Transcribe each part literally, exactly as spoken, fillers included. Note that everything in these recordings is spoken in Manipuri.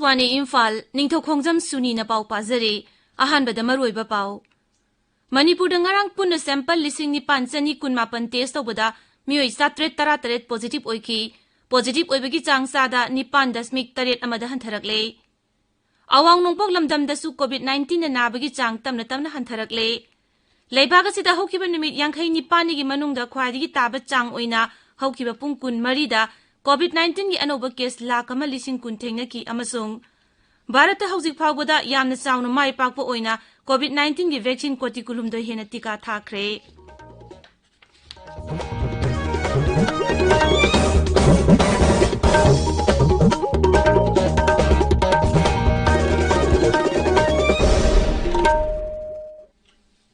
ꯋꯥꯅꯤ ꯏꯝꯐꯥꯜ, ꯅꯤꯡꯊꯧꯈꯣꯡꯖꯝ ꯁꯨꯅꯤꯅ ꯄꯥꯎ ꯄꯥꯖꯔꯤ꯫ ꯑꯍꯥꯟꯕꯗ ꯃꯔꯨꯑꯣꯏꯕ ꯄꯥꯎ꯫ ꯃꯅꯤꯄꯨꯔꯗ ꯉꯔꯥꯡ ꯄꯨꯟꯅ sample ꯂꯤꯁꯤꯡ ꯅꯤꯄꯥꯟ ꯆꯅꯤ ꯀꯨꯟꯃꯥꯄꯟ test ꯇꯧꯕꯗ ꯃꯤꯑꯣꯏ ꯆꯥꯇ꯭ꯔꯦꯠ ꯇꯔꯥꯇꯔꯦꯠ positive ꯑꯣꯏꯈꯤ꯫ Positive ꯑꯣꯏꯕꯒꯤ ꯆꯥꯡ ꯆꯥꯗ ꯅꯤꯄꯥꯟ ꯗꯁꯃꯤꯛ ꯇꯔꯦꯠ ꯑꯃꯗ ꯍꯟꯊꯔꯛꯂꯦ꯫ ꯑꯋꯥꯡ ꯅꯣꯡꯄꯣꯛ ꯂꯝꯗꯝꯗꯁꯨ COVID nineteenꯅ ꯅꯥꯕꯒꯤ ꯆꯥꯡ ꯇꯞꯅ ꯇꯞꯅ ꯍꯟꯊꯔꯛꯂꯦ꯫ ꯂꯩꯕꯥꯛ ꯑꯁꯤꯗ ꯍꯧꯈꯤꯕ ꯅꯨꯃꯤꯠ ꯌꯥꯡꯈꯩ ꯅꯤꯄꯥꯟꯒꯤ ꯃꯅꯨꯡꯗ ꯈ꯭ꯋꯥꯏꯗꯒꯤ ꯇꯥꯕ ꯆꯥꯡ ꯑꯣꯏꯅ ꯍꯧꯈꯤꯕ ꯄꯨꯡ ꯀꯨꯟꯃꯔꯤꯗ COVID nineteenꯒꯤ ꯑꯅꯧꯕ case ꯂꯥꯈ ꯑꯃ ꯂꯤꯁꯤꯡ ꯀꯨꯟ ꯊꯦꯡꯅꯈꯤ ꯑꯃꯁꯨꯡ ꯚꯥꯔꯠꯇ ꯍꯧꯖꯤꯛ ꯐꯥꯎꯕꯗ ꯌꯥꯝꯅ ꯆꯥꯎꯅ ꯃꯥꯏ ꯄꯥꯛꯄ ꯑꯣꯏꯅ COVID nineteenꯒꯤ vaccine ꯀꯣꯇꯤ ꯀꯨꯟꯍꯨꯝꯗꯣꯏ ꯍꯦꯟꯅ ꯇꯤꯀꯥ ꯊꯥꯈ꯭ꯔꯦ꯫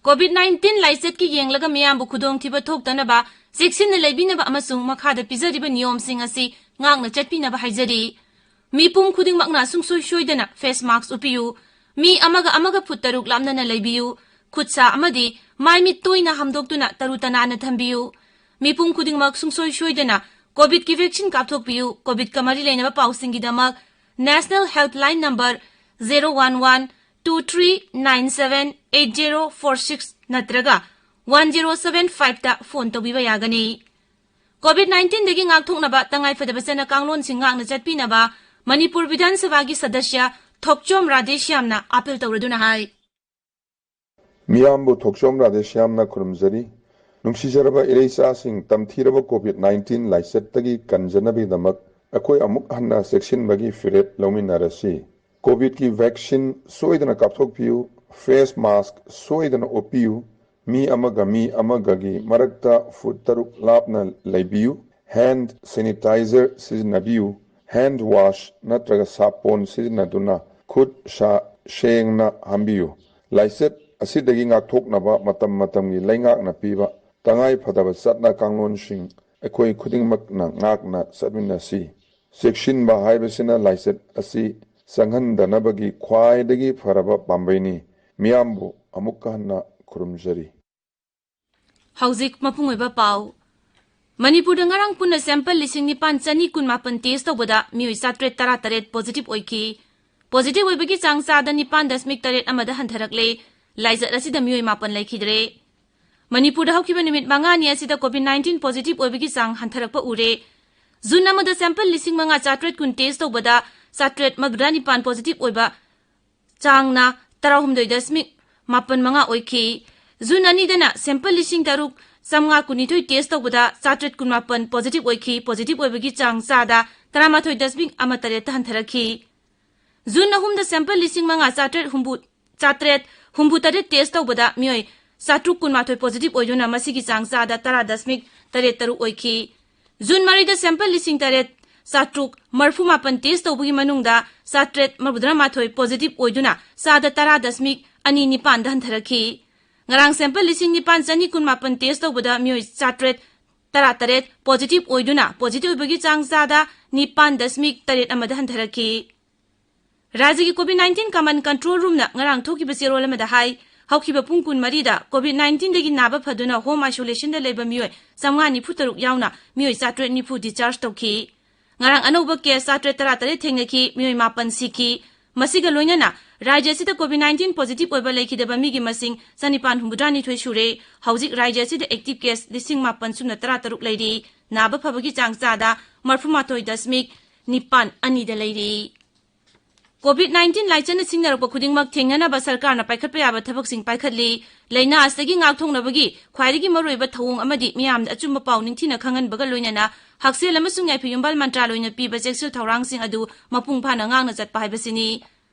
COVID nineteen ꯂꯥꯏꯆꯠꯀꯤ ꯌꯦꯡꯂꯒ ꯃꯤꯌꯥꯝꯕꯨ ꯈꯨꯗꯣꯡꯊꯤꯕ ꯊꯣꯛꯇꯅꯕ ꯆꯦꯛꯁꯤꯟꯅ ꯂꯩꯕꯤꯅꯕ ꯑꯃꯁꯨꯡ ꯃꯈꯥꯗ ꯄꯤꯖꯔꯤꯕ ꯅꯤꯌꯣꯝꯁꯤꯡ ꯑꯁꯤ ꯉꯥꯛꯅ ꯆꯠꯄꯤꯅꯕ ꯍꯥꯏꯖꯔꯤ꯫ ꯃꯤꯄꯨꯝ ꯈꯨꯗꯤꯡꯃꯛꯅ ꯁꯨꯡꯁꯣꯏ ꯁꯣꯏꯗꯅ face mask ꯎꯞꯄꯤꯌꯨ꯫ ꯃꯤ ꯑꯃꯒ ꯑꯃꯒ ꯐꯨꯠ ꯇꯔꯨꯛ ꯂꯥꯞꯅꯅ ꯂꯩꯕꯤꯌꯨ꯫ ꯈꯨꯠ ꯁꯥ ꯑꯃꯗꯤ ꯃꯥꯏ ꯃꯤꯠ ꯇꯣꯏꯅ ꯍꯥꯝꯗꯣꯛꯇꯨꯅ ꯇꯔꯨ ꯇꯅꯥꯟꯅ ꯊꯝꯕꯤꯌꯨ꯫ ꯃꯤꯄꯨꯝ ꯈꯨꯗꯤꯡꯃꯛ ꯁꯨꯡꯁꯣꯏ ꯁꯣꯏꯗꯅ COVIDꯀꯤ vaccine ꯀꯥꯞꯊꯣꯛꯄꯤꯌꯨ꯫ COVIDꯀ ꯃꯔꯤ ꯂꯩꯅꯕ ꯄꯥꯎꯁꯤꯡꯒꯤꯗꯃꯛ National Helpline number zero one one two three nine seven eight zero four six ꯅꯠꯇ꯭ꯔꯒ one zero seven fiveꯇ phone ꯇꯧꯕꯤꯕ ꯌꯥꯒꯅꯤ꯫ COVID nineteenꯗꯒꯤ ꯉꯥꯛꯊꯣꯛꯅꯕ ꯇꯉꯥꯏꯐꯗꯕ ꯆꯠꯅ ꯀꯥꯡꯂꯣꯟꯁꯤꯡ ꯉꯥꯛꯅ ꯆꯠꯄꯤꯅꯕ ꯃꯅꯤꯄꯨꯔ ꯕꯤꯙꯥꯟ ꯁꯚꯥꯒꯤ ꯁꯗꯁ꯭ꯌ ꯊꯣꯛꯆꯣꯝ ꯔꯥꯙꯦꯁ꯭ꯌꯥꯝꯅ appeal ꯇꯧꯔꯗꯨꯅ ꯍꯥꯏ꯫ ꯃꯤꯌꯥꯝꯕꯨ ꯊꯣꯛꯆꯣꯝ ꯔꯥꯙꯦꯁ꯭ꯌꯥꯝꯅ ꯈꯨꯔꯨꯝꯖꯔꯤ꯫ ꯅꯨꯡꯁꯤꯖꯔꯕ ꯏꯔꯩꯆꯥꯁꯤꯡ, ꯇꯝꯊꯤꯔꯕ COVID nineteen ꯂꯥꯏꯆꯠꯇꯒꯤ ꯀꯟꯖꯅꯕꯒꯤꯗꯃꯛ ꯑꯩꯈꯣꯏ ꯑꯃꯨꯛ ꯍꯟꯅ ꯆꯦꯛꯁꯤꯟꯕꯒꯤ ꯐꯤꯔꯦꯞ ꯂꯧꯃꯤꯟꯅꯔꯁꯤ꯫ COVIDꯀꯤ vaccine ꯁꯣꯏꯗꯅ ꯀꯥꯞꯊꯣꯛꯄꯤꯌꯨ, face mask ꯁꯣꯏꯗꯅ ꯎꯞꯄꯤꯌꯨ, ꯃꯤ ꯑꯃꯒ ꯃꯤ ꯑꯃꯒꯒꯤ ꯃꯔꯛꯇ ꯐꯨꯠ ꯇꯔꯨꯛ ꯂꯥꯞꯅ ꯂꯩꯕꯤꯌꯨ, hand sanitizer ꯁꯤꯖꯤꯟꯅꯕꯤꯌꯨ, hand wash ꯅꯠꯇ꯭ꯔꯒ ꯁꯥꯄꯣꯟ ꯁꯤꯖꯤꯟꯅꯗꯨꯅ ꯈꯨꯠ ꯁꯥ ꯁꯦꯡꯅ ꯍꯥꯝꯕꯤꯌꯨ꯫ ꯂꯥꯏꯆꯠ ꯑꯁꯤꯗꯒꯤ ꯉꯥꯛꯊꯣꯛꯅꯕ ꯃꯇꯝ ꯃꯇꯝꯒꯤ ꯂꯩꯉꯥꯛꯅ ꯄꯤꯕ ꯇꯉꯥꯏ ꯐꯗꯕ ꯆꯠꯅ ꯀꯥꯡꯂꯣꯟꯁꯤꯡ ꯑꯩꯈꯣꯏ ꯈꯨꯗꯤꯡꯃꯛꯅ ꯉꯥꯛꯅ ꯆꯠꯃꯤꯟꯅꯁꯤ꯫ ꯆꯦꯛꯁꯤꯟꯕ ꯍꯥꯏꯕꯁꯤꯅ ꯂꯥꯏꯆꯠ ꯑꯁꯤ ꯆꯪꯍꯟꯗꯅꯕꯒꯤ ꯈ꯭ꯋꯥꯏꯗꯒꯤ ꯐꯔꯕ ꯄꯥꯝꯕꯩꯅꯤ꯫ ꯃꯤꯌꯥꯝꯕꯨ ꯑꯃꯨꯛꯀ ꯍꯟꯅ ꯈꯨꯔꯨꯝꯖꯔꯤ꯫ ꯍꯧꯖꯤꯛ ꯃꯄꯨꯡ ꯑꯣꯏꯕ ꯄꯥꯎ꯫ ꯃꯅꯤꯄꯨꯔꯗ ꯉꯔꯥꯡ ꯄꯨꯟꯅ sample ꯂꯤꯁꯤꯡ ꯅꯤꯄꯥꯟ ꯆꯅꯤ ꯀꯨꯟꯃꯥꯄꯟ test ꯇꯧꯕꯗ ꯃꯤꯑꯣꯏ ꯆꯥꯇ꯭ꯔꯦꯠ ꯇꯔꯥꯇꯔꯦꯠ positive ꯑꯣꯏꯈꯤ꯫ Positive ꯑꯣꯏꯕꯒꯤ ꯆꯥꯡ ꯆꯥꯗ ꯅꯤꯄꯥꯟ ꯗꯁꯃꯤꯛ ꯇꯔꯦꯠ ꯑꯃꯗ ꯍꯟꯊꯔꯛꯂꯦ꯫ ꯂꯥꯏꯆꯠ ꯑꯁꯤꯗ ꯃꯤꯑꯣꯏ ꯃꯥꯄꯟ ꯂꯩꯈꯤꯗ꯭ꯔꯦ꯫ ꯃꯅꯤꯄꯨꯔꯗ ꯍꯧꯈꯤꯕ ꯅꯨꯃꯤꯠ ꯃꯉꯥꯅꯤ ꯑꯁꯤꯗ COVID nineteen positive ꯑꯣꯏꯕꯒꯤ ꯆꯥꯡ ꯍꯟꯊꯔꯛꯄ ꯎꯔꯦ꯫ ꯖꯨꯟ ꯑꯃꯗ sample ꯂꯤꯁꯤꯡ ꯃꯉꯥ ꯆꯥꯇ꯭ꯔꯦꯠ ꯀꯨꯟ test ꯇꯧꯕꯗ ꯆꯥꯇ꯭ꯔꯦꯠ ꯃꯧꯗ꯭ꯔꯥ ꯅꯤꯄꯥꯟ positive ꯑꯣꯏꯕ ꯆꯥꯡꯅ ꯇꯔꯥꯍꯨꯝꯗꯣꯏ ꯗꯁꯃꯤꯛ ꯃꯥꯄꯟ ꯃꯉꯥ ꯑꯣꯏꯈꯤ꯫ ꯖꯨꯟ ꯑꯅꯤꯗꯅ sample ꯂꯤꯁꯤꯡ ꯇꯔꯨꯛ ꯆꯥꯝꯃꯉꯥ ꯀꯨꯟꯅꯤꯊꯣꯏ test ꯇꯧꯕꯗ ꯆꯥꯇ꯭ꯔꯦꯠ ꯀꯨꯟꯃꯥꯄꯟ positive ꯑꯣꯏꯈꯤ꯫ Positive ꯑꯣꯏꯕꯒꯤ ꯆꯥꯡ ꯆꯥꯗ ꯇꯔꯥꯃꯥꯊꯣꯏ ꯗꯁꯃꯤꯛ ꯑꯃ ꯇꯔꯦꯠꯇ ꯍꯟꯊꯔꯛꯈꯤ꯫ ꯖꯨꯟ ꯑꯍꯨꯝꯗ sample ꯂꯤꯁꯤꯡ ꯃꯉꯥ ꯆꯥꯇ꯭ꯔꯦꯠ ꯍꯨꯝꯐꯨ, ꯆꯥꯇ꯭ꯔꯦꯠ ꯍꯨꯝꯐꯨ ꯇꯔꯦꯠ test ꯇꯧꯕꯗ ꯃꯤꯑꯣꯏ ꯆꯥꯇ꯭ꯔꯨꯛ ꯀꯨꯟꯃꯥꯊꯣꯏ positive ꯑꯣꯏꯗꯨꯅ ꯃꯁꯤꯒꯤ ꯆꯥꯡ ꯆꯥꯗ ꯇꯔꯥ ꯗꯁꯃꯤꯛ ꯇꯔꯦꯠ ꯇꯔꯨꯛ ꯑꯣꯏꯈꯤ꯫ ꯖꯨꯟ ꯃꯔꯤꯗ sample ꯂꯤꯁꯤꯡ ꯇꯔꯦꯠ ꯆꯥꯇ꯭ꯔꯨꯛ ꯃꯔꯤꯐꯨ ꯃꯥꯄꯟ test ꯇꯧꯕꯒꯤ ꯃꯅꯨꯡꯗ ꯆꯥꯇ꯭ꯔꯦꯠ ꯃꯧꯗ꯭ꯔꯥ ꯃꯥꯊꯣꯏ positive ꯑꯣꯏꯗꯨꯅ ꯆꯥꯗ ꯇꯔꯥ ꯗꯁꯃꯤꯛ ꯑꯅꯤ ꯅꯤꯄꯥꯟꯗ ꯍꯟꯊꯔꯛꯈꯤ꯫ ꯉꯔꯥꯡ sample ꯂꯤꯁꯤꯡ ꯅꯤꯄꯥꯟ ꯆꯅꯤ ꯀꯨꯟꯃꯥꯄꯟ test ꯇꯧꯕꯗ ꯃꯤꯑꯣꯏ ꯆꯥꯇ꯭ꯔꯦꯠ ꯇꯔꯥꯇꯔꯦꯠ positive ꯑꯣꯏꯗꯨꯅ positive ꯑꯣꯏꯕꯒꯤ ꯆꯥꯡ ꯆꯥꯗ ꯅꯤꯄꯥꯟ ꯗꯁꯃꯤꯛ ꯇꯔꯦꯠ ꯑꯃꯗ ꯍꯟꯊꯔꯛꯈꯤ꯫ ꯔꯥꯖ꯭ꯌꯒꯤ COVID nineteen Command Control Roomꯅ ꯉꯔꯥꯡ ꯊꯣꯛꯈꯤꯕ ꯆꯦꯔꯣꯜ ꯑꯃꯗ ꯍꯥꯏ, ꯍꯧꯈꯤꯕ ꯄꯨꯡ ꯀꯨꯟꯃꯔꯤꯗ COVID nineteenꯗꯒꯤ ꯅꯥꯕ ꯐꯗꯨꯅ home isolationꯗ ꯂꯩꯕ ꯃꯤꯑꯣꯏ ꯆꯥꯝꯃꯉꯥ ꯅꯤꯐꯨ ꯇꯔꯨꯛ ꯌꯥꯎꯅ ꯃꯤꯑꯣꯏ ꯆꯥꯇ꯭ꯔꯦꯠ ꯅꯤꯐꯨ discharge ꯇꯧꯈꯤ꯫ ꯉꯔꯥꯡ ꯑꯅꯧꯕ case ꯆꯥꯇ꯭ꯔꯦꯠ ꯇꯔꯥꯇꯔꯦꯠ ꯊꯦꯡꯅꯈꯤ, ꯃꯤꯑꯣꯏ ꯃꯥꯄꯟ ꯁꯤꯈꯤ꯫ ꯃꯁꯤꯒ ꯂꯣꯏꯅꯅ ꯔꯥꯖ꯭ꯌ ꯑꯁꯤꯗ COVID nineteen positive ꯑꯣꯏꯕ ꯂꯩꯈꯤꯗꯕ ꯃꯤꯒꯤ ꯃꯁꯤꯡ ꯆꯅꯤꯄꯥꯟ ꯍꯨꯝꯐꯨꯇꯔꯥꯅꯤꯊꯣꯏ ꯁꯨꯔꯦ꯫ ꯍꯧꯖꯤꯛ ꯔꯥꯖ꯭ꯌ ꯑꯁꯤꯗ active case ꯂꯤꯁꯤꯡ ꯃꯥꯄꯟ ꯁꯨꯞꯅ ꯇꯔꯥꯇꯔꯨꯛ ꯂꯩꯔꯤ꯫ ꯅꯥꯕ ꯐꯕꯒꯤ ꯆꯥꯡ ꯆꯥꯗ ꯃꯔꯤꯐꯨꯃꯥꯊꯣꯏ ꯗꯁꯃꯤꯛ ꯅꯤꯄꯥꯟ ꯑꯅꯤꯗ ꯂꯩꯔꯤ꯫ COVID nineteen ꯂꯥꯏꯆꯠꯅ ꯁꯤꯡꯅꯔꯛꯄ ꯈꯨꯗꯤꯡꯃꯛ ꯊꯦꯡꯅꯅꯕ ꯁꯔꯀꯥꯔꯅ ꯄꯥꯏꯈꯠꯄ ꯌꯥꯕ ꯊꯕꯛꯁꯤꯡ ꯄꯥꯏꯈꯠꯂꯤ꯫ ꯂꯥꯏꯅꯥ ꯑꯁꯤꯗꯒꯤ ꯉꯥꯛꯊꯣꯛꯅꯕꯒꯤ ꯈ꯭ꯋꯥꯏꯗꯒꯤ ꯃꯔꯨꯑꯣꯏꯕ ꯊꯧꯑꯣꯡ ꯑꯃꯗꯤ ꯃꯤꯌꯥꯝꯗ ꯑꯆꯨꯝꯕ ꯄꯥꯎ ꯅꯤꯡꯊꯤꯅ ꯈꯪꯍꯟꯕꯒ ꯂꯣꯏꯅꯅ ꯍꯛꯁꯦꯜ ꯑꯃꯁꯨꯡ ꯌꯥꯏꯐ ꯌꯨꯝꯕꯥꯜ ꯃꯟꯇ꯭ꯔꯥꯂꯣꯏꯅ ꯄꯤꯕ ꯆꯦꯛꯁꯤꯜ ꯊꯧꯔꯥꯡꯁꯤꯡ ꯑꯗꯨ ꯃꯄꯨꯡ ꯐꯥꯅ ꯉꯥꯛꯅ ꯆꯠꯄ ꯍꯥꯏꯕꯁꯤꯅꯤ꯫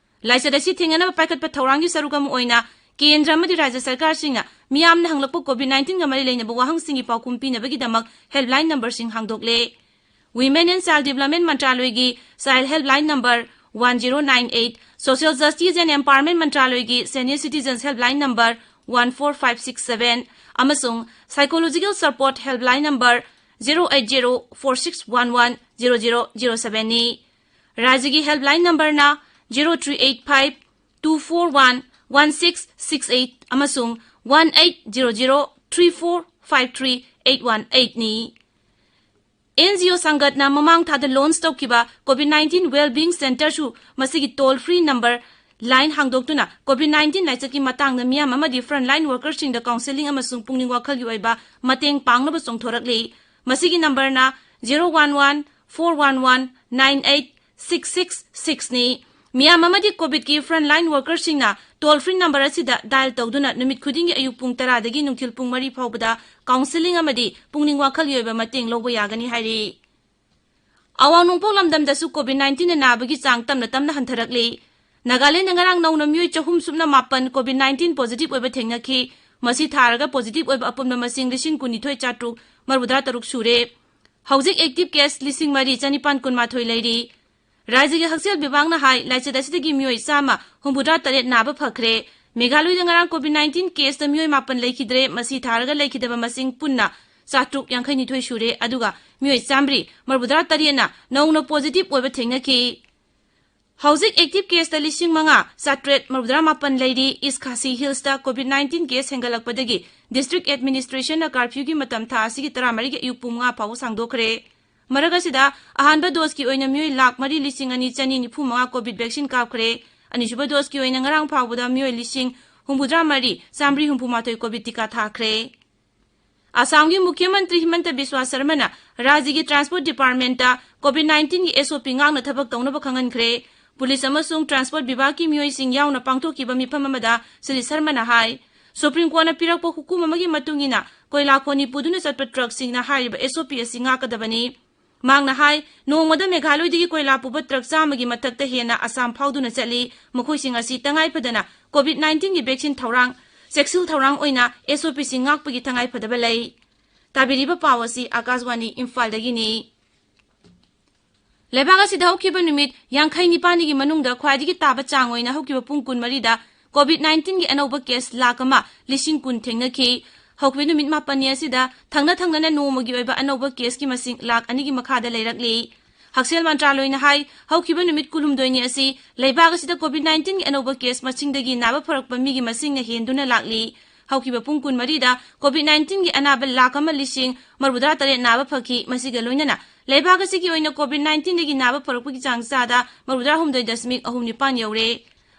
ꯂꯥꯏꯆꯠ ꯑꯁꯤ ꯊꯦꯡꯅꯅꯕ ꯄꯥꯏꯈꯠꯄ ꯊꯧꯔꯥꯡꯒꯤ ꯁꯔꯨꯛ ꯑꯃ ꯑꯣꯏꯅ ꯀꯦꯟꯗ꯭ꯔ ꯑꯃꯗꯤ ꯔꯥꯖ꯭ꯌ ꯁꯔꯀꯥꯔꯁꯤꯡꯅ ꯃꯤꯌꯥꯝꯅ ꯍꯪꯂꯛꯄ COVID nineteenꯒ ꯃꯔꯤ ꯂꯩꯅꯕ ꯋꯥꯍꯪꯁꯤꯡꯒꯤ ꯄꯥꯎꯈꯨꯝ ꯄꯤꯅꯕꯒꯤꯗꯃꯛ helpline numberꯁꯤꯡ ꯍꯥꯡꯗꯣꯛꯂꯦ꯫ Women and Child Development ꯃꯟꯇ꯭ꯔꯥꯂꯣꯏꯒꯤ Child Helpline number one zero nine eight, Social Justice and Empowerment ꯃꯟꯇ꯭ꯔꯥꯂꯣꯏꯒꯤ Senior Citizens Helpline number one four five six seven ꯑꯃꯁꯨꯡ Psychological Support Helpline number zero eight zero four six one one zero zero zero sevenꯅꯤ꯫ ꯔꯥꯖ꯭ꯌꯒꯤ helpline numberꯅ zero three eight five two four one one six six eight ꯑꯃꯁꯨꯡ one eight zero zero three four five three eight one eightꯅꯤ꯫ ꯑꯦꯟ ꯖꯤ ꯑꯣ ꯁꯪꯒꯠꯅ ꯃꯃꯥꯡ ꯊꯥꯗ ꯂꯣꯟꯆ ꯇꯧꯈꯤꯕ COVID nineteen Wellbeing Centreꯁꯨ ꯃꯁꯤꯒꯤ toll free number line ꯍꯥꯡꯗꯣꯛꯇꯨꯅ COVID nineteen ꯂꯥꯏꯆꯠꯀꯤ ꯃꯇꯥꯡꯗ ꯃꯤꯌꯥꯝ ꯑꯃꯗꯤ frontline workerꯁꯤꯡꯗ counselling ꯑꯃꯁꯨꯡ ꯄꯨꯛꯅꯤꯡ ꯋꯥꯈꯜꯒꯤ ꯑꯣꯏꯕ ꯃꯇꯦꯡ ꯄꯥꯡꯅꯕ ꯆꯣꯡꯊꯣꯔꯛꯂꯤ꯫ ꯃꯁꯤꯒꯤ numberꯅ zero one one four one one nine eight six six sixꯅꯤ꯫ ꯃꯤꯌꯥꯝ ꯑꯃꯗꯤ COVIDꯀꯤ frontline workerꯁꯤꯡꯅ toll free number ꯑꯁꯤꯗ dial ꯇꯧꯗꯨꯅ ꯅꯨꯃꯤꯠ ꯈꯨꯗꯤꯡꯒꯤ ꯑꯌꯨꯛ ꯄꯨꯡ ꯇꯔꯥꯗꯒꯤ ꯅꯨꯡꯊꯤꯜ ꯄꯨꯡ ꯃꯔꯤ ꯐꯥꯎꯕꯗ counselling ꯑꯃꯗꯤ ꯄꯨꯛꯅꯤꯡ ꯋꯥꯈꯜꯒꯤ ꯑꯣꯏꯕ ꯃꯇꯦꯡ ꯂꯧꯕ ꯌꯥꯒꯅꯤ ꯍꯥꯏꯔꯤ꯫ ꯑꯋꯥꯡ ꯅꯣꯡꯄꯣꯛ ꯂꯝꯗꯝꯗꯁꯨ COVID nineteenꯅ ꯅꯥꯕꯒꯤ ꯆꯥꯡ ꯇꯞꯅ ꯇꯞꯅ ꯍꯟꯊꯔꯛꯂꯤ꯫ ꯅꯥꯒꯥꯂꯦꯟꯗ ꯉꯔꯥꯡ ꯅꯧꯅ ꯃꯤꯑꯣꯏ ꯆꯍꯨꯝ ꯁꯨꯞꯅ ꯃꯥꯄꯟ COVID nineteen positive ꯑꯣꯏꯕ ꯊꯦꯡꯅꯈꯤ꯫ ꯃꯁꯤ ꯊꯥꯔꯒ positive ꯑꯣꯏꯕ ꯑꯄꯨꯟꯕ ꯃꯁꯤꯡ ꯂꯤꯁꯤꯡ ꯀꯨꯟꯅꯤꯊꯣꯏ ꯆꯥꯇ꯭ꯔꯨꯛ ꯃꯔꯤꯐꯨꯇꯔꯥ ꯇꯔꯨꯛ ꯁꯨꯔꯦ꯫ ꯍꯧꯖꯤꯛ active case ꯂꯤꯁꯤꯡ ꯃꯔꯤ ꯆꯅꯤꯄꯥꯟ ꯀꯨꯟꯃꯥꯊꯣꯏ ꯂꯩꯔꯤ꯫ ꯔꯥꯖ꯭ꯌꯒꯤ ꯍꯛꯁꯦꯜ ꯕꯤꯚꯥꯒꯅ ꯍꯥꯏ, ꯂꯥꯏꯆꯠ ꯑꯁꯤꯗꯒꯤ ꯃꯤꯑꯣꯏ ꯆꯥꯝꯃ ꯍꯨꯝꯐꯨꯇꯔꯥ ꯇꯔꯦꯠ ꯅꯥꯕ ꯐꯈ꯭ꯔꯦ꯫ ꯃꯦꯘꯥꯂꯣꯏꯗ ꯉꯔꯥꯡ COVID nineteen caseꯇ ꯃꯤꯑꯣꯏ ꯃꯥꯄꯟ ꯂꯩꯈꯤꯗ꯭ꯔꯦ꯫ ꯃꯁꯤ ꯊꯥꯔꯒ ꯂꯩꯈꯤꯗꯕ ꯃꯁꯤꯡ ꯄꯨꯟꯅ ꯆꯥꯇ꯭ꯔꯨꯛ ꯌꯥꯡꯈꯩ ꯅꯤꯊꯣꯏ ꯁꯨꯔꯦ꯫ ꯑꯗꯨꯒ ꯃꯤꯑꯣꯏ ꯆꯥꯝꯃꯔꯤ ꯃꯔꯤꯐꯨꯇꯔꯥ ꯇꯔꯦꯠꯅ ꯅꯧꯅ positive ꯑꯣꯏꯕ ꯊꯦꯡꯅꯈꯤ꯫ ꯍꯧꯖꯤꯛ active caseꯇ ꯂꯤꯁꯤꯡ ꯃꯉꯥ ꯆꯥꯇ꯭ꯔꯦꯠ ꯃꯔꯤꯐꯨꯇꯔꯥ ꯃꯥꯄꯟ ꯂꯩꯔꯤ꯫ East Khasi Hillsꯇ COVID nineteen case ꯍꯦꯟꯒꯠꯂꯛꯄꯗꯒꯤ district administrationꯅ curfewꯒꯤ ꯃꯇꯝ ꯊꯥ ꯑꯁꯤꯒꯤ ꯇꯔꯥꯃꯔꯤꯒꯤ ꯑꯌꯨꯛ ꯄꯨꯡ ꯃꯉꯥ ꯐꯥꯎꯕ ꯁꯥꯡꯗꯣꯛꯈ꯭ꯔꯦ꯫ ꯃꯔꯛ ꯑꯁꯤꯗ ꯑꯍꯥꯟꯕ doseꯀꯤ ꯑꯣꯏꯅ ꯃꯤꯑꯣꯏ ꯂꯥꯈ ꯃꯔꯤ ꯂꯤꯁꯤꯡ ꯑꯅꯤ ꯆꯅꯤ ꯅꯤꯐꯨ ꯃꯉꯥ COVID vaccine ꯀꯥꯞꯈ꯭ꯔꯦ꯫ ꯑꯅꯤꯁꯨꯕ doseꯀꯤ ꯑꯣꯏꯅ ꯉꯔꯥꯡ ꯐꯥꯎꯕꯗ ꯃꯤꯑꯣꯏ ꯂꯤꯁꯤꯡ ꯍꯨꯝꯐꯨꯇꯔꯥ ꯃꯔꯤ ꯆꯥꯝꯃꯔꯤ ꯍꯨꯝꯐꯨ ꯃꯥꯊꯣꯏ COVID ꯇꯤꯀꯥ ꯊꯥꯈ꯭ꯔꯦ꯫ ꯑꯁꯥꯝꯒꯤ ꯃꯨꯈ꯭ꯌ ꯃꯟꯇ꯭ꯔꯤ ꯍꯤꯃꯟꯇ ꯕꯤꯁ꯭ꯋꯥ ꯁꯔꯃꯅ ꯔꯥꯖ꯭ꯌꯒꯤ transport departmentꯇ COVID nineteenꯒꯤ SOP ꯉꯥꯛꯅ ꯊꯕꯛ ꯇꯧꯅꯕ ꯈꯪꯍꯟꯈ꯭ꯔꯦ꯫ ꯄꯨꯂꯤꯁ ꯑꯃꯁꯨꯡ transport ꯕꯤꯚꯥꯒꯀꯤ ꯃꯤꯑꯣꯏꯁꯤꯡ ꯌꯥꯎꯅ ꯄꯥꯡꯊꯣꯛꯈꯤꯕ ꯃꯤꯐꯝ ꯑꯃꯗ ꯁ꯭ꯔꯤ ꯁꯔꯃꯅ ꯍꯥꯏ, Supreme Courtꯅ ꯄꯤꯔꯛꯄ ꯍꯨꯀꯨꯝ ꯑꯃꯒꯤ ꯃꯇꯨꯡ ꯏꯟꯅ ꯀꯣꯏꯂꯥ ꯈꯣꯅꯤ ꯄꯨꯗꯨꯅ ꯆꯠꯄ truckꯁꯤꯡꯅ ꯍꯥꯏꯔꯤꯕ SOP ꯑꯁꯤ ꯉꯥꯛꯀꯗꯕꯅꯤ꯫ ꯃꯍꯥꯛꯅ ꯍꯥꯏ, ꯅꯣꯡꯃꯗ ꯃꯦꯘꯥꯂꯣꯏꯗꯒꯤ ꯀꯣꯏꯂꯥ ꯄꯨꯕ truck ꯆꯥꯝꯃꯒꯤ ꯃꯊꯛꯇ ꯍꯦꯟꯅ ꯑꯁꯥꯝ ꯐꯥꯎꯗꯨꯅ ꯆꯠꯂꯤ꯫ ꯃꯈꯣꯏꯁꯤꯡ ꯑꯁꯤ ꯇꯉꯥꯏ ꯐꯗꯅ COVID nineteenꯒꯤ vaccine ꯊꯧꯔꯥꯡ, ꯆꯦꯛꯁꯤꯜ ꯊꯧꯔꯥꯡ ꯑꯣꯏꯅ SOPꯁꯤꯡ ꯉꯥꯛꯄꯒꯤ ꯇꯉꯥꯏ ꯐꯗꯕ ꯂꯩ꯫ ꯇꯥꯕꯤꯔꯤꯕ ꯄꯥꯎ ꯑꯁꯤ ꯑꯀꯥꯁꯕꯥꯅꯤ ꯏꯝꯐꯥꯜꯗꯒꯤꯅꯤ꯫ ꯂꯩꯕꯥꯛ ꯑꯁꯤꯗ ꯍꯧꯈꯤꯕ ꯅꯨꯃꯤꯠ ꯌꯥꯡꯈꯩ ꯅꯤꯄꯥꯜꯅꯤꯒꯤ ꯃꯅꯨꯡꯗ ꯈ꯭ꯋꯥꯏꯗꯒꯤ ꯇꯥꯕ ꯆꯥꯡ ꯑꯣꯏꯅ ꯍꯧꯈꯤꯕ ꯄꯨꯡ ꯀꯨꯟꯃꯔꯤꯗ COVID nineteenꯒꯤ ꯑꯅꯧꯕ case ꯂꯥꯈ ꯑꯃ ꯂꯤꯁꯤꯡ ꯀꯨꯟ ꯊꯦꯡꯅꯈꯤ꯫ ꯍꯧꯈꯤꯕ ꯅꯨꯃꯤꯠ ꯃꯥꯄꯟꯅꯤ ꯑꯁꯤꯗ ꯊꯪꯅ ꯊꯪꯅꯅ ꯅꯣꯡꯃꯒꯤ ꯑꯣꯏꯕ ꯑꯅꯧꯕ caseꯀꯤ ꯃꯁꯤꯡ ꯂꯥꯈ ꯑꯅꯤꯒꯤ ꯃꯈꯥꯗ ꯂꯩꯔꯛꯂꯤ꯫ ꯍꯛꯁꯦꯜ ꯃꯟꯇ꯭ꯔꯥꯂꯣꯏꯅ ꯍꯥꯏ, ꯍꯧꯈꯤꯕ ꯅꯨꯃꯤꯠ ꯀꯨꯟꯍꯨꯝꯗꯣꯏꯅꯤ ꯑꯁꯤ ꯂꯩꯕꯥꯛ ꯑꯁꯤꯗ COVID nineteenꯒꯤ ꯑꯅꯧꯕ case ꯃꯁꯤꯡꯗꯒꯤ ꯅꯥꯕ ꯐꯔꯛꯄ ꯃꯤꯒꯤ ꯃꯁꯤꯡꯅ ꯍꯦꯟꯗꯨꯅ ꯂꯥꯛꯂꯤ꯫ ꯍꯧꯈꯤꯕ ꯄꯨꯡ ꯀꯨꯟꯃꯔꯤꯗ COVID-19ꯒꯤ ꯑꯅꯥꯕ ꯂꯥꯈ ꯑꯃ ꯂꯤꯁꯤꯡ ꯃꯔꯤꯐꯨꯇꯔꯥ ꯇꯔꯦꯠ ꯅꯥꯕ ꯐꯈꯤ꯫ ꯃꯁꯤꯒ ꯂꯣꯏꯅꯅ ꯂꯩꯕꯥꯛ ꯑꯁꯤꯒꯤ ꯑꯣꯏꯅ COVID-19ꯗꯒꯤ ꯅꯥꯕ ꯐꯔꯛꯄꯒꯤ ꯆꯥꯡ ꯆꯥꯗ ꯃꯔꯤꯐꯨꯇꯔꯥ ꯍꯨꯝꯗꯣꯏ ꯗꯁꯃꯤꯛ ꯑꯍꯨꯝ ꯅꯤꯄꯥꯟ ꯌꯧꯔꯦ꯫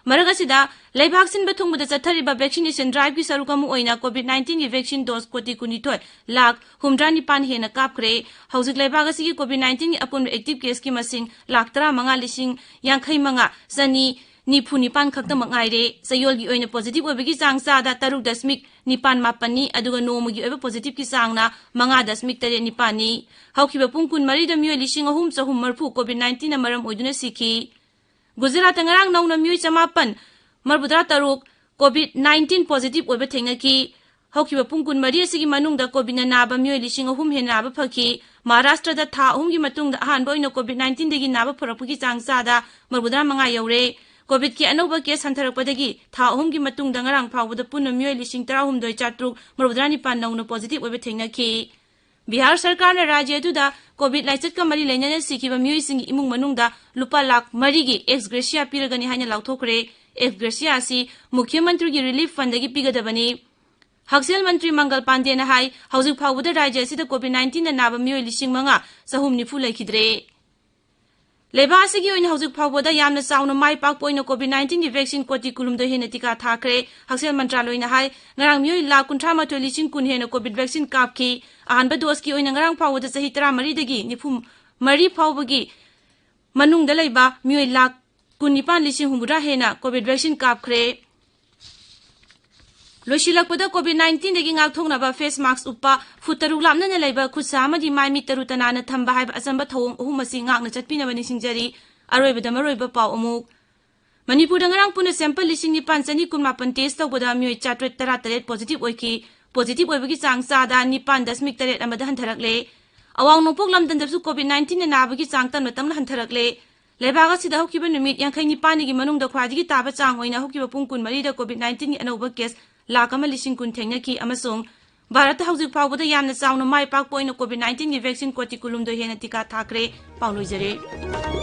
ꯃꯔꯛ ꯑꯁꯤꯗ, ꯂꯩꯕꯥꯛ ꯁꯤꯟꯕ ꯊꯨꯡꯕꯗ ꯆꯠꯊꯔꯤꯕ vaccination driveꯀꯤ ꯁꯔꯨꯛ ꯑꯃ ꯑꯣꯏꯅ COVID-19ꯒꯤ vaccine dose ꯀꯣꯇꯤ ꯀꯨꯟꯅꯤꯊꯣꯏ ꯂꯥꯈ ꯍꯨꯝꯗ꯭ꯔꯥ ꯅꯤꯄꯥꯟ ꯍꯦꯟꯅ ꯀꯥꯞꯈ꯭ꯔꯦ꯫ ꯍꯧꯖꯤꯛ ꯂꯩꯕꯥꯛ ꯑꯁꯤꯒꯤ COVID-19ꯒꯤ ꯑꯄꯨꯟꯕ active caseꯀꯤ ꯃꯁꯤꯡ ꯂꯥꯈ ꯇꯔꯥꯃꯉꯥ ꯂꯤꯁꯤꯡ ꯌꯥꯡꯈꯩ ꯃꯉꯥ ꯆꯅꯤ ꯅꯤꯐꯨ ꯅꯤꯄꯥꯟ ꯈꯛꯇꯃꯛ ꯉꯥꯏꯔꯦ꯫ ꯆꯌꯣꯜꯒꯤ ꯑꯣꯏꯅ positive ꯑꯣꯏꯕꯒꯤ ꯆꯥꯡ ꯆꯥꯗ ꯇꯔꯨꯛ ꯗꯁꯃꯤꯛ ꯅꯤꯄꯥꯟ ꯃꯥꯄꯟꯅꯤ, ꯑꯗꯨꯒ ꯅꯣꯡꯃꯒꯤ ꯑꯣꯏꯕ positiveꯀꯤ ꯆꯥꯡꯅ ꯃꯉꯥ ꯗꯁꯃꯤꯛ ꯇꯔꯦꯠ ꯅꯤꯄꯥꯟꯅꯤ꯫ ꯍꯧꯈꯤꯕ ꯄꯨꯡ ꯀꯨꯟꯃꯔꯤꯗ ꯃꯤꯑꯣꯏ ꯂꯤꯁꯤꯡ ꯑꯍꯨꯝ ꯆꯍꯨꯝ ꯃꯔꯤꯐꯨ COVID-19ꯅ ꯃꯔꯝ ꯑꯣꯏꯗꯨꯅ ꯁꯤꯈꯤ꯫ ꯒꯨꯖꯔꯥꯠꯇ ꯉꯔꯥꯡ ꯅꯧꯅ ꯃꯤꯑꯣꯏ ꯆꯃꯥꯄꯟ ꯃꯔꯤꯐꯨꯇꯔꯥ ꯇꯔꯨꯛ COVID-19 positive ꯑꯣꯏꯕ ꯊꯦꯡꯅꯈꯤ꯫ ꯍꯧꯈꯤꯕ ꯄꯨꯡ ꯀꯨꯟꯃꯔꯤ ꯑꯁꯤꯒꯤ ꯃꯅꯨꯡꯗ COVIDꯅ ꯅꯥꯕ ꯃꯤꯑꯣꯏ ꯂꯤꯁꯤꯡ ꯑꯍꯨꯝ ꯍꯦꯟꯅ ꯅꯥꯕ ꯐꯈꯤ꯫ ꯃꯍꯥꯔꯥꯁꯇ꯭ꯔꯗ ꯊꯥ ꯑꯍꯨꯝꯒꯤ ꯃꯇꯨꯡꯗ ꯑꯍꯥꯟꯕ ꯑꯣꯏꯅ COVID-19ꯗꯒꯤ ꯅꯥꯕ ꯐꯔꯛꯄꯒꯤ ꯆꯥꯡ ꯆꯥꯗ ꯃꯔꯤꯐꯨꯇꯔꯥ ꯃꯉꯥ ꯌꯧꯔꯦ꯫ COVIDꯀꯤ ꯑꯅꯧꯕ case ꯍꯟꯊꯔꯛꯄꯗꯒꯤ ꯊꯥ ꯑꯍꯨꯝꯒꯤ ꯃꯇꯨꯡꯗ ꯉꯔꯥꯡ ꯐꯥꯎꯕꯗ ꯄꯨꯟꯅ ꯃꯤꯑꯣꯏ ꯂꯤꯁꯤꯡ ꯇꯔꯥꯍꯨꯝꯗꯣꯏ ꯆꯥꯇ꯭ꯔꯨꯛ ꯃꯔꯤꯐꯨꯇꯔꯥ ꯅꯤꯄꯥꯟ ꯅꯧꯅ positive ꯑꯣꯏꯕ ꯊꯦꯡꯅꯈꯤ꯫ ꯕꯤꯍꯥꯔ ꯁꯔꯀꯥꯔꯅ ꯔꯥꯖ꯭ꯌ ꯑꯗꯨꯗ COVID ꯂꯥꯏꯆꯠꯀ ꯃꯔꯤ ꯂꯩꯅꯅ ꯁꯤꯈꯤꯕ ꯃꯤꯑꯣꯏꯁꯤꯡꯒꯤ ꯏꯃꯨꯡ ꯃꯅꯨꯡꯗ ꯂꯨꯄꯥ ꯂꯥꯈ ꯃꯔꯤꯒꯤ ex gratia ꯄꯤꯔꯒꯅꯤ ꯍꯥꯏꯅ ꯂꯥꯎꯊꯣꯛꯈ꯭ꯔꯦ꯫ Ex gratia ꯑꯁꯤ ꯃꯨꯈ꯭ꯌ ꯃꯟꯇ꯭ꯔꯤꯒꯤ relief fundꯗꯒꯤ ꯄꯤꯒꯗꯕꯅꯤ꯫ ꯍꯛꯁꯦꯜ ꯃꯟꯇ꯭ꯔꯤ ꯃꯪꯒꯜ ꯄꯥꯟꯗꯦꯅ ꯍꯥꯏ, ꯍꯧꯖꯤꯛ ꯐꯥꯎꯕꯗ ꯔꯥꯖ꯭ꯌ ꯑꯁꯤꯗ COVID-19ꯅ ꯅꯥꯕ ꯃꯤꯑꯣꯏ ꯂꯤꯁꯤꯡ ꯃꯉꯥ ꯆꯍꯨꯝ ꯅꯤꯐꯨ ꯂꯩꯈꯤꯗ꯭ꯔꯦ꯫ ꯂꯩꯕꯥꯛ ꯑꯁꯤꯒꯤ ꯑꯣꯏꯅ ꯍꯧꯖꯤꯛ ꯐꯥꯎꯕꯗ ꯌꯥꯝꯅ ꯆꯥꯎꯅ ꯃꯥꯏ ꯄꯥꯛꯄ ꯑꯣꯏꯅ COVID-19ꯒꯤ vaccine ꯀꯣꯇꯤ ꯀꯨꯟꯍꯨꯝꯗꯣꯏ ꯍꯦꯟꯅ ꯇꯤꯀꯥ ꯊꯥꯈ꯭ꯔꯦ꯫ ꯍꯛꯁꯦꯜ ꯃꯟꯇ꯭ꯔꯥꯂꯣꯏꯅ ꯍꯥꯏ, ꯉꯔꯥꯡ ꯃꯤꯑꯣꯏ ꯂꯥꯈ ꯀꯨꯟꯊ꯭ꯔꯥ ꯃꯥꯊꯣꯏ ꯂꯤꯁꯤꯡ ꯀꯨꯟ ꯍꯦꯟꯅ COVID vaccine ꯀꯥꯞꯈꯤ꯫ ꯑꯍꯥꯟꯕ doseꯀꯤ ꯑꯣꯏꯅ ꯉꯔꯥꯡ ꯐꯥꯎꯕꯗ ꯆꯍꯤ ꯇꯔꯥꯃꯔꯤꯗꯒꯤ ꯅꯤꯐꯨ ꯃꯔꯤ ꯐꯥꯎꯕꯒꯤ ꯃꯅꯨꯡꯗ ꯂꯩꯕ ꯃꯤꯑꯣꯏ ꯂꯥꯈ ꯀꯨꯟꯅꯤꯄꯥꯟ ꯂꯤꯁꯤꯡ ꯍꯨꯝꯐꯨꯇꯔꯥ ꯍꯦꯟꯅ COVID vaccine ꯀꯥꯞꯈ꯭ꯔꯦ꯫ ꯂꯣꯏꯁꯤꯜꯂꯛꯄꯗ, COVID-19ꯗꯒꯤ ꯉꯥꯛꯊꯣꯛꯅꯕ face mask ꯎꯞꯄ, ꯐꯨꯠ ꯇꯔꯨꯛ ꯂꯥꯞꯅꯅ ꯂꯩꯕ, ꯈꯨꯠ ꯁꯥ ꯑꯃꯗꯤ ꯃꯥꯏ ꯃꯤꯠ ꯇꯔꯨ ꯇꯅꯥꯟꯅ ꯊꯝꯕ ꯍꯥꯏꯕ ꯑꯆꯝꯕ ꯊꯧꯑꯣꯡ ꯑꯍꯨꯝ ꯑꯁꯤ ꯉꯥꯛꯅ ꯆꯠꯄꯤꯅꯕ ꯅꯤꯡꯁꯤꯡꯖꯔꯤ꯫ ꯑꯔꯣꯏꯕꯗ ꯃꯔꯨꯑꯣꯏꯕ ꯄꯥꯎ ꯑꯃꯨꯛ꯫ ꯃꯅꯤꯄꯨꯔꯗ ꯉꯔꯥꯡ ꯄꯨꯟꯅ sample ꯂꯤꯁꯤꯡ ꯅꯤꯄꯥꯟ ꯆꯅꯤ ꯀꯨꯟꯃꯥꯄꯟ test ꯇꯧꯕꯗ ꯃꯤꯑꯣꯏ ꯆꯥꯇ꯭ꯔꯦꯠ ꯇꯔꯥꯇꯔꯦꯠ positive ꯑꯣꯏꯈꯤ꯫ Positive ꯑꯣꯏꯕꯒꯤ ꯆꯥꯡ ꯆꯥꯗ ꯅꯤꯄꯥꯟ ꯗꯁꯃꯤꯛ ꯇꯔꯦꯠ ꯑꯃꯗ ꯍꯟꯊꯔꯛꯂꯦ꯫ ꯑꯋꯥꯡ ꯅꯣꯡꯄꯣꯛ ꯂꯝꯗꯝꯗꯁꯨ COVID-19ꯅ ꯅꯥꯕꯒꯤ ꯆꯥꯡ ꯇꯞꯅ ꯇꯞꯅ ꯍꯟꯊꯔꯛꯂꯦ꯫ ꯂꯩꯕꯥꯛ ꯑꯁꯤꯗ ꯍꯧꯈꯤꯕ ꯅꯨꯃꯤꯠ ꯌꯥꯡꯈꯩ ꯅꯤꯄꯥꯟꯒꯤ ꯃꯅꯨꯡꯗ ꯈ꯭ꯋꯥꯏꯗꯒꯤ ꯇꯥꯕ ꯆꯥꯡ ꯑꯣꯏꯅ ꯍꯧꯈꯤꯕ ꯄꯨꯡ ꯀꯨꯟꯃꯔꯤꯗ COVID-19ꯒꯤ ꯑꯅꯧꯕ case ꯂꯥꯈ ꯑꯃ ꯂꯤꯁꯤꯡ ꯀꯨꯟ ꯊꯦꯡꯅꯈꯤ ꯑꯃꯁꯨꯡ ꯚꯥꯔꯠꯇ ꯍꯧꯖꯤꯛ ꯐꯥꯎꯕꯗ ꯌꯥꯝꯅ ꯆꯥꯎꯅ ꯃꯥꯏ ꯄꯥꯛꯄ ꯑꯣꯏꯅ COVID-19ꯒꯤ vaccine ꯀꯣꯇꯤ ꯀꯨꯟꯍꯨꯝꯗꯣꯏ ꯍꯦꯟꯅ ꯇꯤꯀꯥ ꯊꯥꯈ꯭ꯔꯦ꯫ ꯄꯥꯎ ꯂꯣꯏꯖꯔꯦ꯫